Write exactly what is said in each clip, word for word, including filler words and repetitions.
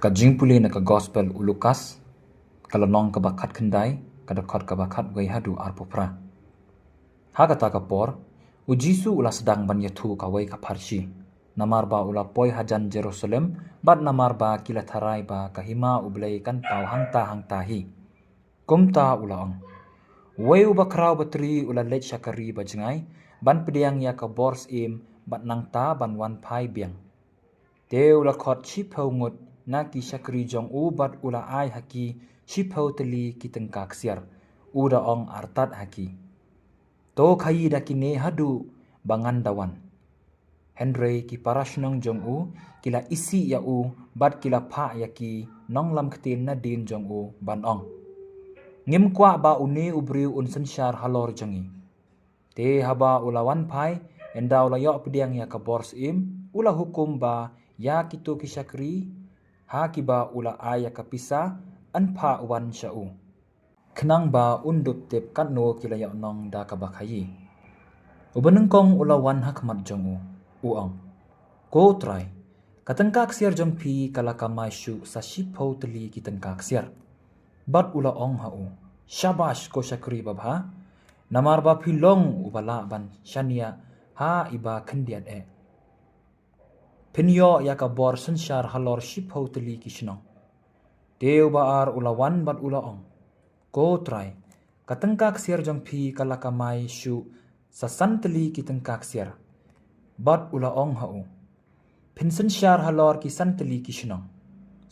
Ka jingpule na ka Gospel u Lukas, ka lynnong kaba khatkhyndai, ka dkhot kaba khatwei haduh arphew phra. Ha kata ka por, u Jisu u la sdang ban ïathuh kawei ka pharshi, namar ba u la poi hajan Jerusalem, bad namar ba ki la tharai ba ka hima U Blei kan paw hangta hangta hi. Kumta u la ong: Uwei uba khraw batri u la leit sha ka ri bajngai, ban pdiang ïa ka bor syiem, bad nangta ban wan phai biang. Te u la khot shiphew ngut na ki shakri jong u bad u la ai ha ki shiphew tylli ki tyngka ksiar, u da ong artat ha ki: To khaïi da kine haduh ba ngan da wan. Hynrei ki parashnong jong u ki la isih ïa u bad ki la phah ïa ki nonglam ktien nadien jong u ban ong: Ngim kwah ba une u briew un synshar halor jong ngi. Te haba u la wan phai, ynda u la ïoh pdiang ïa ka bor syiem, u la hukum ba ïa kito ki shakri ha kiba u la ai ïa ka pisa, yn phah wan sha u, khnang ba un dup tip katno ki la ïohnong da kaba khaïi. Uba nyngkong u la wan ha khmat jong u, u ong: Ko Trai, ka tyngka ksiar jong phi ka la kamai shuh sa shiphew tylli ki tyngka ksiar. Bad u la ong ha u: Shabash ko shakri babha, namar ba phi long uba lah ban shaniah ha iba khyndiat eh. Phin ïoh ïa ka bor synshar halor shiphew tylli ki shnong. Te uba ar u la wan bad u la ong: Ko Trai, ka tyngka ksiar jong phi ka la kamai shuh sa san tylli ki tyngka ksiar. Bad u la ong ha u: Phin synshar halor ki san tylli ki shnong.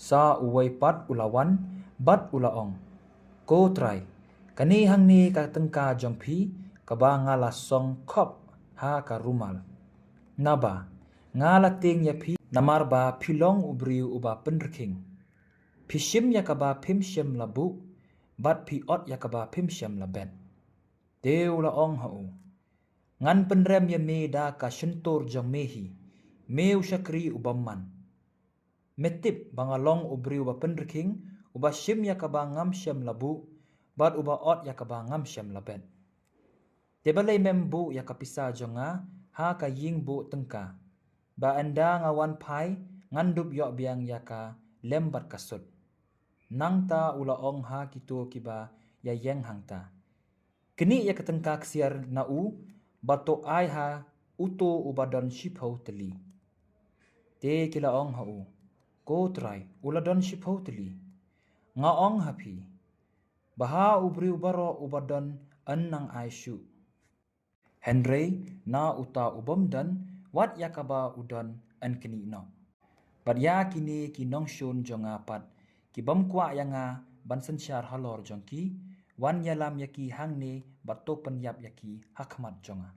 Sa uwei pat u la wan bad u la ong: Ko Trai, kane hangne ka tyngka jong phi kaba nga la song khop ha ka rumal. Naba nga la tieng ïa phi namar ba phi long u briew uba pynrkhing. Phi shim ïa kaba phim shym la buh, bad phi ot ïa kaba phim shym la bet. Te u la ong ha u: Ngan pynrem ïa me da ka shyntur jong me hi, me u shakri u bymman. Me tip ba nga long u briew uba pynrkhing, uba shim ïa kaba ngam shym la buh, bad uba ot ïa kaba ngam shym la bet. Te balei mem buh ïa ka pisa jong nga ha ka ïing buh tyngka, ba ynda nga wan phai ngan dup ïoh biang ïa ka lem bad ka sut? Nangta u la ong ha kito kiba ïaïeng hangta: Knieh ïa ka tyngka ksiar na u, bad to ai ha uto uba don shiphew tylli. Te ki la ong ha u: Ko Trai, u la don shiphew tylli. Nga ong ha phi ba ha u briew baroh uba don yn nang ai shuh. Hynrei na uta u bym don, wat ïa kaba u don yn knieh noh. Bad ïa kine ki nongshun jong nga pat, ki bym kwah ïa nga ban synshar halor jong ki, wan ïalam ïa ki hangne bad to pynïap ïa ki ha khmat jong nga.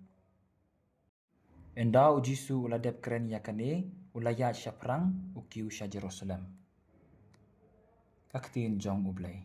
Ynda u Jisu u la dep kren ïa kane, u la ïaid shaphrang u kiew sha Jerusalem. Ka ktien jong U Blei.